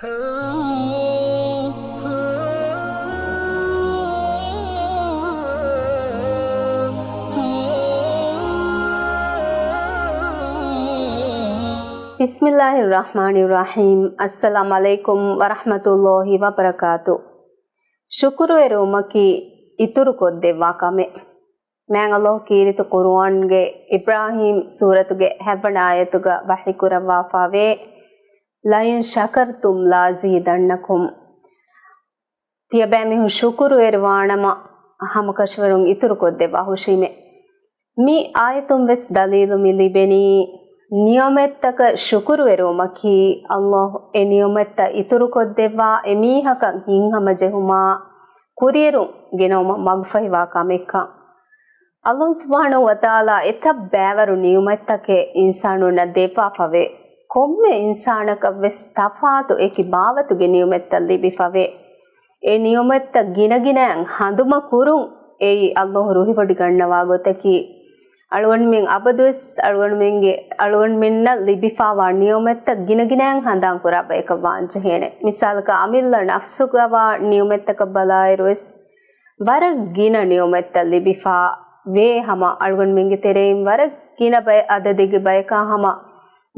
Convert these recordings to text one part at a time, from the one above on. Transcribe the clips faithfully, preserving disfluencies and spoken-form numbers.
ބިސްމިއްލާހިއްރަޙްމާނިއްރަޙީމް. އައްސަލާމު ޢަލައިކުމް ވަރަޙްމަތުއްލާހި ވަބަރަކާތު. ޝުކުރުވެރިވުމަކީ އިތުރުކޮށްދެއްވާ ކަމެއް. މާތް ﷲ ކީރިތި ޤުރުއާންގެ އިބްރާހީމް ސޫރަތުގެ ހަތްވަނަ އާޔަތުގަ ވަޙީކުރައްވާފާވޭ، لئن شكرتم لأزيدنكم. ތިޔަބައިމީހުން ޝުކުރުވެރިވާނަމަ، ހަމަކަށަވަރުން އިތުރުކޮށްދެއްވާ ހުށީމޭ. މި އާޔަތުން ވެސް ދަލީލު މި ލިބެނީ، ނިޢުމަތްތަކަށް ޝުކުރުވެރިވުމަކީ، ﷲ އެ ނިޢުމަތްތައް އިތުރުކޮށްދެއްވާ، އެ މީހަކަށް ހިތްހަމަޖެހުމާ، ކުރިއެރުން ގެނައުމަށް މަގުފަހިވާ ކަމެއްކަން. ﷲ ސުބްޙާނަހޫ ވަތަޢާލާ އެތައް ބައިވަރު ނިޢުމަތްތަކެއް އިންސާނުންނަށް ދެއްވާފަވޭ. ކޮންމެ އިންސާނަކަށް ވެސް ތަފާތު އެކި ބާވަތުގެ ނިޢުމަތްތައް ލިބިފަވޭ. އެ ނިޢުމަތްތައް ގިނަގިނައިން ހަނދުމަކުރުން އެއީ ﷲ ރުހިވޮޑިގަންނަވާ ގޮތަކީ. އަޅުގަނޑުމެން އަބަދުވެސް އަޅުގަނޑުމެންގެ، އަޅުގަނޑުމެންނަށް ލިބިފާވާ ނިޢުމަތްތައް ގިނަގިނައިން ހަނދާންކުރާ ބަޔަކަށް ވާންޖެހޭނެ. މިސާލަކަށް، އަމިއްލަ ނަފްސުގަވާ ނިޢުމަތްތަކަށް ބަލާއިރުވެސް، ވަރަށް ގިނަ ނިޢުމަތްތައް ލިބިފާ ވޭ ހަމަ، އަޅުގަނޑުމެންގެ ތެރެއިން ވަރަށް ގިނަ ބައެއް އަދަދެއްގެ ބަޔަކާ ހަމަ،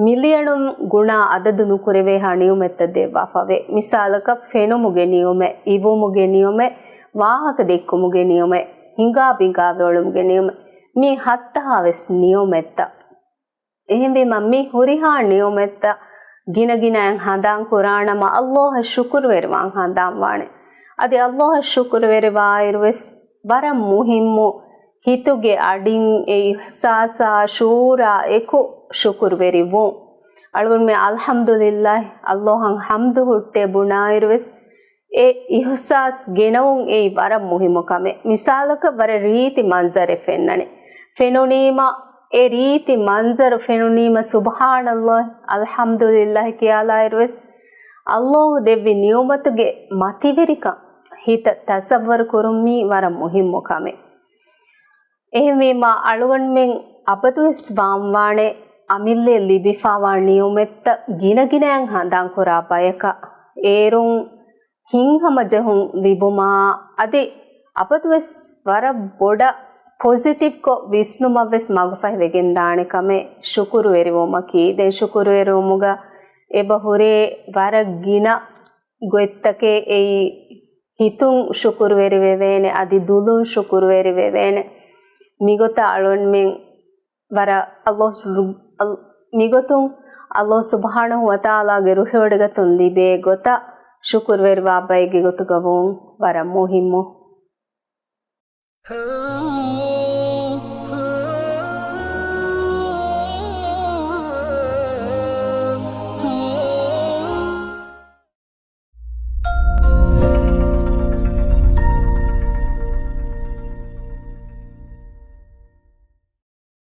މިލިއަނުން ގުނާ އަދަދު ނުކުރެވޭހާ ނިޢުމަތްތައް ދެއްވާފަވޭ. މިސާލަކަށް، ފެނުމުގެ ނިޢުމަތް، އިވުމުގެ ނިޢުމަތް، ވާހަކަ ދެއްކުމުގެ ނިޢުމަތް، ހިނގާ ބިނގާ ވެއުޅުމުގެ ނިޢުމަތް، މި ހައްތަހާވެސް ނިޢުމަތްތައް. އެހެންވީމަ، މި ހުރިހާ ނިޢުމަތްތައް ގިނަގިނައިން ހަނދާން ކުރާނަމަ، ﷲ އަށް ޝުކުރުވެރިވާން ހަނދާން ވާނެ. އަދި ﷲ އަށް ޝުކުރުވެރިވާއިރުވެސް، ވަރަށް މުހިއްމު ހިތުގެ އަޑިން އެ އިޙްސާސާ ޝުޢޫރާ އެކު ޝުކުރުވެރިވުން. އަޅުގަނޑުމެން އަލްޙަމްދުލިއްލާހި، ﷲ އަށް ޙަމްދު ހުއްޓޭ ބުނާއިރުވެސް، އެ އިޙްސާސް ގެނައުން އެއީ ވަރަށް މުހިއްމު ކަމެއް. މިސާލަކަށް، ވަރަށް ރީތި މަންޒަރެއް ފެންނަނީ. ފެނުނީމަ، އެ ރީތި މަންޒަރު ފެނުނީމަ، ސުބްޙާނައްލާހި، އަލްޙަމްދުލިއްލާހި ކިޔާލާއިރުވެސް، ﷲ ދެއްވި ނިޢުމަތުގެ މަތިވެރިކަން ހިތަށް ތަޞައްވަރު ކުރުން މީ ވަރަށް މުހިއްމު ކަމެއް. އެހެންވީމަ، އަޅުގަނޑުމެން އަބަދުވެސް ވާންވާނެ އަމިއްލައަށް ލިބިފާވާ ނިޢުމަތްތައް ގިނަގިނައިން ހަނދާންކުރާ ބަޔަކަށް. އޭރުން ހިތްހަމަޖެހުން ލިބުމާ، އަދި އަބަދުވެސް ވަރަށް ބޮޑަށް ޕޮޒިޓިވްކޮށް ވިސްނުމަށްވެސް މަގުފަހިވެގެންދާނެ ކަމެއް ޝުކުރުވެރިވުމަކީ. ދެން ޝުކުރުވެރިވުމުގަ އެބަ ހުރޭ ވަރަށް ގިނަ ގޮތްތަކެއް. އެއީ، ހިތުން ޝުކުރުވެރިވެވޭނެ، އަދި ދުލުން ޝުކުރުވެރިވެވޭނެ. މިގޮތަށް އަޅުގަނޑުމެން ވަރަށް ﷲ ސު-، އަލް-، މިގޮތުން ﷲ ސުބްޙާނަހޫ ވަތަޢާލާގެ ރުހިވޮޑިގަތުން ލިބޭ ގޮތަށް ޝުކުރުވެރިވާ ބައެއްގެ ގޮތުގަ ވުން ވަރަށް މުހިއްމު.